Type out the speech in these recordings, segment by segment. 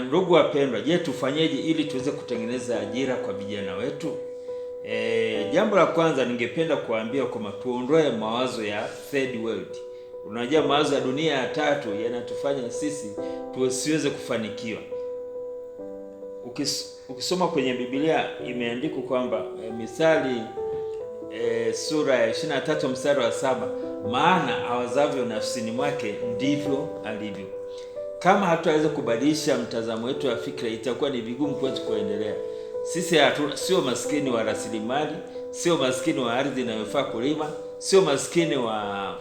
Ndugu wapendwa, je, tufanyeje ili tuweze kutengeneza ajira kwa vijana wetu? Jambo la kwanza ningependa kuambia kwamba tuondoe mawazo ya third world. Unajua, mawazo ya dunia ya tatu yanatufanya sisi tusiweze kufanikiwa. Ukisoma kwenye Biblia imeandikwa kwamba Mithali sura ya 23 mstari wa 7, maana awazavyo nafsini mwake ndivyo alivyo. Kama hatutaweza kubadilisha mtazamo wetu wa fikra, itakuwa ni vigumu kwetu kuendelea. Sisi sio maskini wa rasilimali, sio maskini wa ardhi inayofaa kulima, sio maskini wa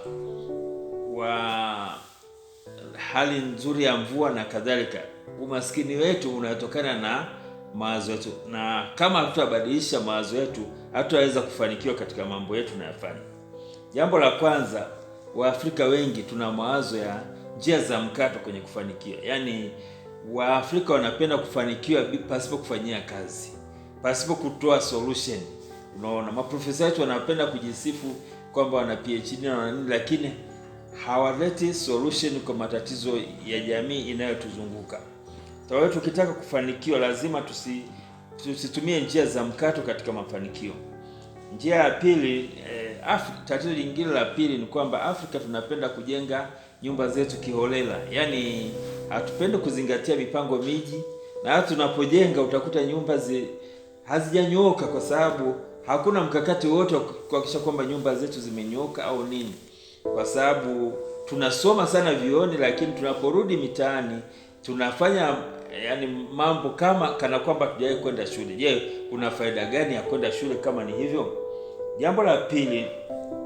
hali nzuri ya mvua na kadhalika. Umaskini wetu unatokana na mawazo yetu, na kama hatutabadilisha mawazo yetu, hatutaweza kufanikiwa katika mambo yetu tunayofanya. Jambo la kwanza, Waafrika wengi tuna mawazo ya njia za mkato kwenye kufanikiwa. Yaani Waafrika wanapenda kufanikiwa pasipo kufanyia kazi, pasipo kutoa solution. Unaona, maprofesa wetu wanapenda kujisifu kwamba wana PhD na wana nini, lakini hawaleti solution kwa matatizo ya jamii inayotuzunguka. Kwa hiyo tukitaka kufanikiwa lazima tusitumie njia za mkato katika mafanikio. Njia ya pili, tatizo lingine la pili ni kwamba Afrika tunapenda kujenga nyumba zetu kiholela, yaani hatupendi kuzingatia mipango miji, na hata tunapojenga utakuta nyumba hazijanyooka kwa sababu hakuna mkakati wowote wa kuhakikisha kwamba nyumba zetu zimenyooka au nini, kwa sababu tunasoma sana vyuoni, lakini tunaporudi mitaani tunafanya yani mambo kama kana kwamba hatujawahi kwenda shule. Je, kuna faida gani ya kwenda shule kama ni hivyo? Jambo la pili,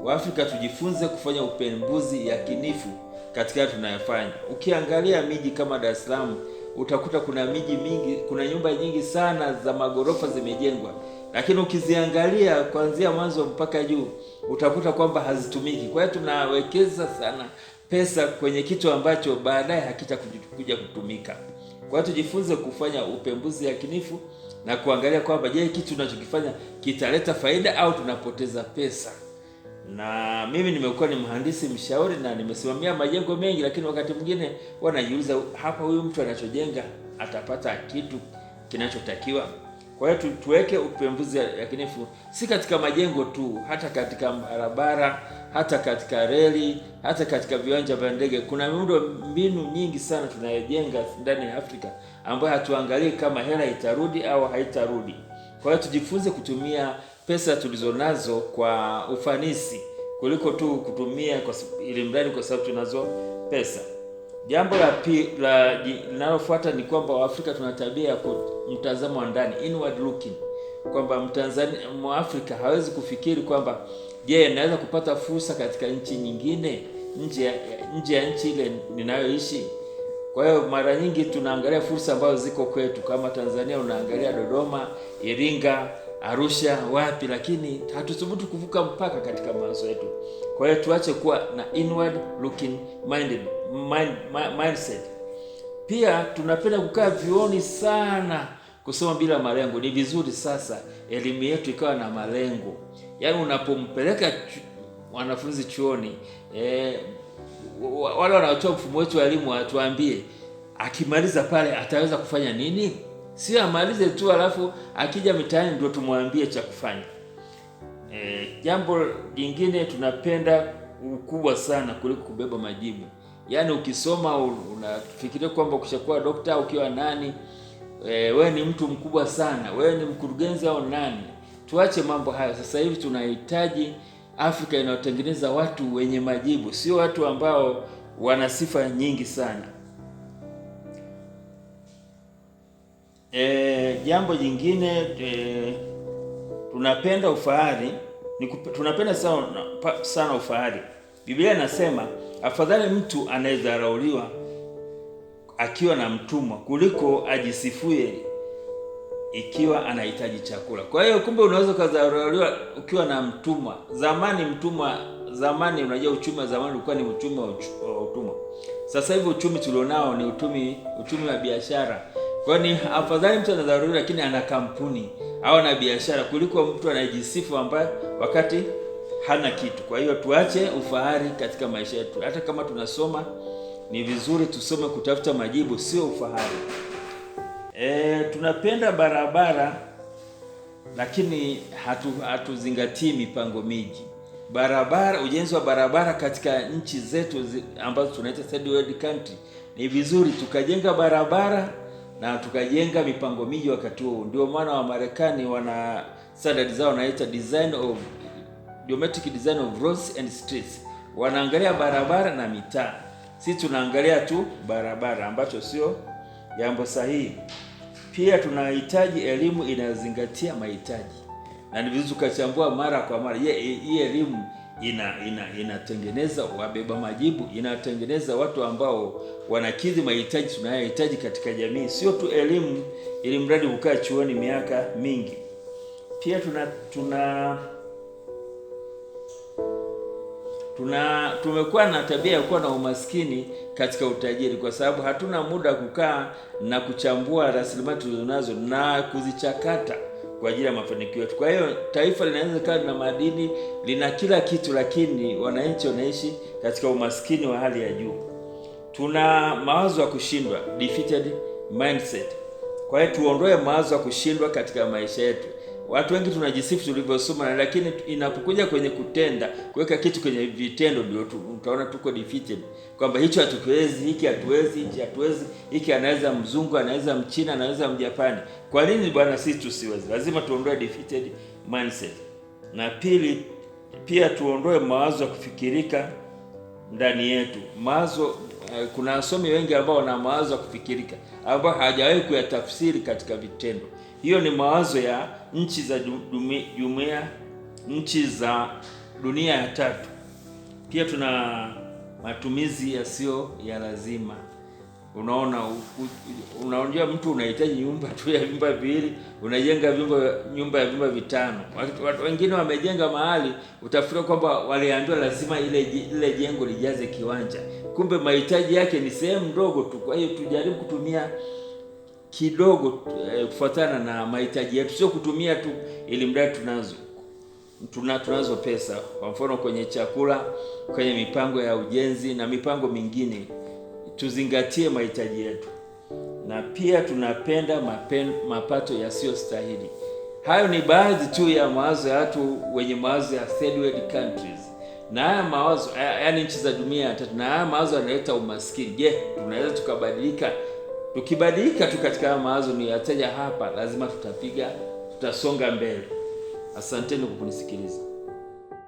Waafrika tujifunze kufanya upembuzi yakinifu katika tunayofanya. Ukiangalia miji kama Dar es Salaam utakuta kuna miji mingi, kuna nyumba nyingi sana za magorofa zimejengwa, lakini ukiziangalia kuanzia mwanzo mpaka juu utakuta kwamba hazitumiki. Kwa hiyo tunawekeza sana pesa kwenye kitu ambacho baadaye hakitakuja kutumika. Kwa hiyo tujifunze kufanya upembuzi yakinifu na kuangalia kwamba je, kitu tunachokifanya kitaleta faida au tunapoteza pesa. Na mimi nimekuwa ni mhandisi mshauri na nimesimamia majengo mengi, lakini wakati mwingine huwa najiuliza, hapa huyu mtu anachojenga atapata kitu kinachotakiwa? Kwa hiyo tuweke upembuzi yakinifu, si katika majengo tu, hata katika barabara, hata katika reli, hata katika viwanja vya ndege. Kuna miundo mbinu nyingi sana tunayojenga ndani ya Afrika ambayo hatuangalii kama hela itarudi au haitarudi. Kwa hiyo tujifunze kutumia pesa tulizonazo kwa ufanisi kuliko tu kutumia ili mradi kwa sababu tunazo pesa. Jambo la linalofuata ni kwamba Waafrika tuna tabia ya mtazamo wa ndani, inward looking, kwamba Mtanzania Mwafrika hawezi kufikiri kwamba je, naweza kupata fursa katika nchi nyingine nje ya nchi ile ninayoishi. Kwa hiyo mara nyingi tunaangalia fursa ambazo ziko kwetu. Kama Tanzania unaangalia Dodoma, Iringa, Arusha, wapi, lakini hatuthubutu kuvuka mpaka katika mawazo yetu. Kwa hiyo tuache kuwa na inward looking mindset. Pia tunapenda kukaa vyuoni sana kusoma bila malengo. Ni vizuri sasa elimu yetu ikawa na malengo. Yaani unapompeleka wanafunzi chuoni, wale wanaotoa mfumo wetu wa elimu watuambie akimaliza pale ataweza kufanya nini? Sio amalize tu alafu akija mitaani ndio tumwambie cha kufanya. Jambo jingine, tunapenda ukubwa sana kuliko kubeba majibu. Yaani ukisoma unafikiria kwamba ukishakuwa dokta, ukiwa nani, wewe ni mtu mkubwa sana, wewe ni mkurugenzi au nani. Tuache mambo hayo. Sasa hivi tunahitaji Afrika inayotengeneza watu wenye majibu, sio watu ambao wana sifa nyingi sana. Jambo jingine, tunapenda ufahari, tunapenda sana, sana ufahari. Biblia inasema afadhali mtu anayedharauliwa akiwa na mtumwa kuliko ajisifue ikiwa anahitaji chakula. Kwa hiyo kumbe unaweza ukadharauliwa ukiwa na mtumwa. Zamani unajua uchumi wa zamani ulikuwa ni uchumi wa utumwa. Sasa hivi uchumi tulionao ni uchumi wa biashara. Kwa hiyo ni afadhali mtu anadharauliwa lakini ana kampuni au ana biashara kuliko mtu anayejisifu ambaye wakati hana kitu. Kwa hiyo tuache ufahari katika maisha yetu. Hata kama tunasoma ni vizuri tusome kutafuta majibu, sio ufahari. Tunapenda barabara lakini hatuzingatii mipango miji. Barabara, ujenzi wa barabara katika nchi zetu ambazo tunaita third world country, ni vizuri tukajenga barabara na tukajenga mipango miji wakati huo. Ndio maana Wamarekani wana standard zao wanaita design of geometric design of roads and streets, wanaangalia barabara na mitaa. Sisi tunaangalia tu barabara, ambacho sio jambo sahihi. Pia tunahitaji elimu inayozingatia mahitaji, na ni vizuri tukachambua mara kwa mara. Je, hii elimu inatengeneza wabeba majibu, inatengeneza watu ambao wanakidhi mahitaji tunayohitaji katika jamii, sio tu elimu ili mradi kukaa chuoni miaka mingi. Pia tumekuwa na tabia ya kuwa na umaskini katika utajiri, kwa sababu hatuna muda kukaa na kuchambua rasilimali tulizonazo na kuzichakata kwa ajili ya mafanikio yetu. Kwa hiyo taifa linaweza kuwa lina madini, lina kila kitu, lakini wananchi wanaishi katika umaskini wa hali ya juu. Tuna mawazo ya kushindwa, defeated mindset. Kwa hiyo tuondoe mawazo ya kushindwa katika maisha yetu. Watu wengi tunajisifu tulivyosoma, lakini inapokuja kwenye kutenda, kuweka kitu kwenye vitendo, ndio utaona tuko defeated, kwamba hicho hatukiwezi, hiki hatuwezi, hichi hatuwezi, hiki anaweza mzungu, anaweza mchina, anaweza mjapani. Kwa nini bwana sisi tusiwezi? Lazima tuondoe defeated mindset. Na pili, pia tuondoe mawazo ya kufikirika ndani yetu. Mawazo, kuna wasomi wengi ambao wana mawazo ya kufikirika ambao hawajawahi kuyatafsiri katika vitendo. Hiyo ni mawazo ya nchi za jumuiya, nchi za dunia ya tatu. Pia tuna matumizi yasiyo ya lazima. Unaona, unaonja mtu unahitaji nyumba tu ya vyumba viwili, unajenga nyumba ya vyumba vitano. Watu wengine wamejenga mahali utafikiri kwamba waliambiwa lazima ile jengo lijaze kiwanja, kumbe mahitaji yake ni sehemu ndogo tu. Kwa hiyo tujaribu kutumia kidogo kufuatana na mahitaji yetu, sio kutumia tu ili mradi tunazo pesa. Kwa mfano kwenye chakula, kwenye mipango ya ujenzi na mipango mingine, tuzingatie mahitaji yetu. Na pia tunapenda mapato yasiyostahili. Hayo ni baadhi tu ya mawazo ya watu wenye mawazo ya third world countries, na haya mawazo, yaani nchi za dunia ya tatu, na haya mawazo yanaleta umaskini. Je, tunaweza tukabadilika? Tukibadilika tu katika haya mawazo niyataja hapa, lazima tutasonga mbele. Asanteni kwa kunisikiliza.